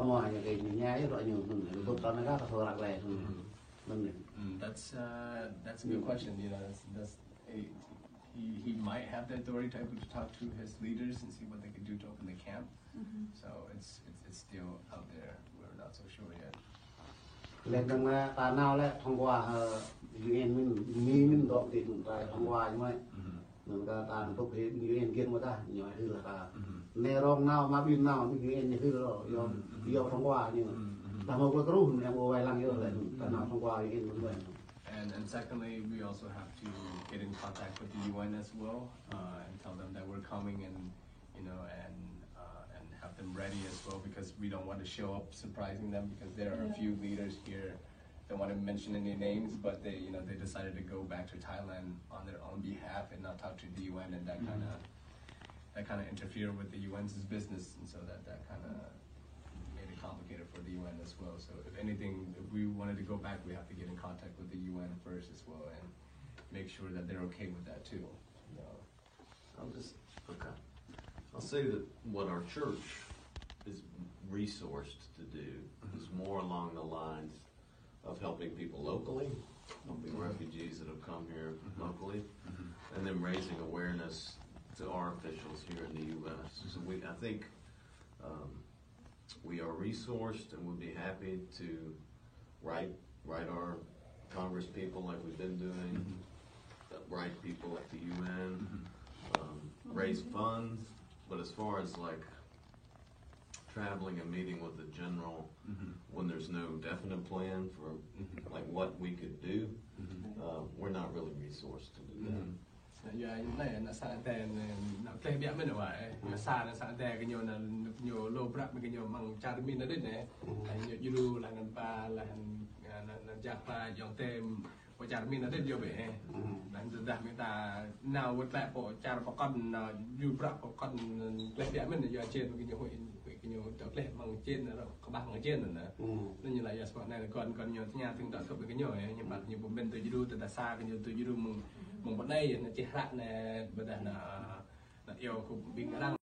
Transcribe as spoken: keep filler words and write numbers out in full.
Mơ̆ ñu kơ ñu ñai, rŏ ñu, hmm, lu bŭt tơl anai kah, tơl ră lĕ, hmm. Hmm. Mơ̆n. Mm, that's, uh, that's a good question. You know, that's, that's, he, he, he might have the authority to, to talk to his leaders and see what they can do to open the camp. So it's, it's, it's still out there. We're not so sure yet. Lĕ dơ̆ng lĕ ta nao lĕ thông qua, ơ, U N mĭn, Mi mĭn dŏ ti mĭn ta thông qua ñu mơ̆. Anŭn kơ ta tŭk hĭ U N kiăng mơ̆ ta, ñu hil kơ. Anai rong nao, mă ƀing nao, ƀing U N ñu hil lŏ, yua, yua thông qua ñu. Ta hmâo kơ kruh, ñu ƀu wai lăng yơh lĕ, ta nao thông qua U N mơ̆n. And, and secondly, we also have to get in contact with the U N as well, uh, and tell them that we're coming and, you know, and, uh, and have them ready as well, because we don't want to show up surprising them, because there are a few leaders here, don't want to mention any names, but they, you know, they decided to go back to Thailand on their own behalf and not talk to the U N, and that kind of, that kind of interfere with the U N's business, and so that, that kind of made it complicated for the U N as well. So if anything, if we wanted to go back, we have to get in contact with the U N first as well and make sure that they're okay with that too. You know? I'll just, okay. I'll say that what our church is resourced to do is more along the lines of helping people locally, helping refugees that have come here locally, and then raising awareness to our officials here in the U S. So we, I think, um, we are resourced and would be happy to write, write our Congress people like we've been doing, uh, write people at the U N, um, raise funds. But as far as, like, traveling and meeting with the general when there's no definite plan for, like, what we could do, uh, we're not really resourced to do that. Anai, anai, anai sa anai, anai, anai, tơlơi biă mơ̆n wa, eh. Anai sa, anai sa anai, kơ ñu anai, ñu lu prăk mơ̆ kơ ñu mơ̆ng čar Mi anai đĕ, eh. Anai ñu djru lah anŭn pă, lah anŭn, anŭn, anŭn jak pă, jŏng tem, pơ čar Mi anai đĕ yơh bĕ, eh. Anŭn tơdah mơ̆ ta nao wơ̆t lĕ pơ čar pơkŏn, anŭn djru prăk pơkŏn, anŭn tơlơi biă mơ̆n, yua čen mơ̆ kơ ñu huĭ, huĭ kơ ñu tŏ tơlơi mơ̆ng čen, anŭn kơƀah mơ̆ng čen anŭn. Anŭn ñu lah yua samơ̆ anai kơ kơn, kơn ñu tơña tơ̆ng tŏ sŭp kơ ñu, eh, ñu pă ñu pơmĭn tui djru, tơdah sa kơ ñu tui djru mơ̆ng, mơ̆ng pơ anai, anŭn čih hră anai, ƀôdah anŭn, anŭn iâu kơ ƀing arăng.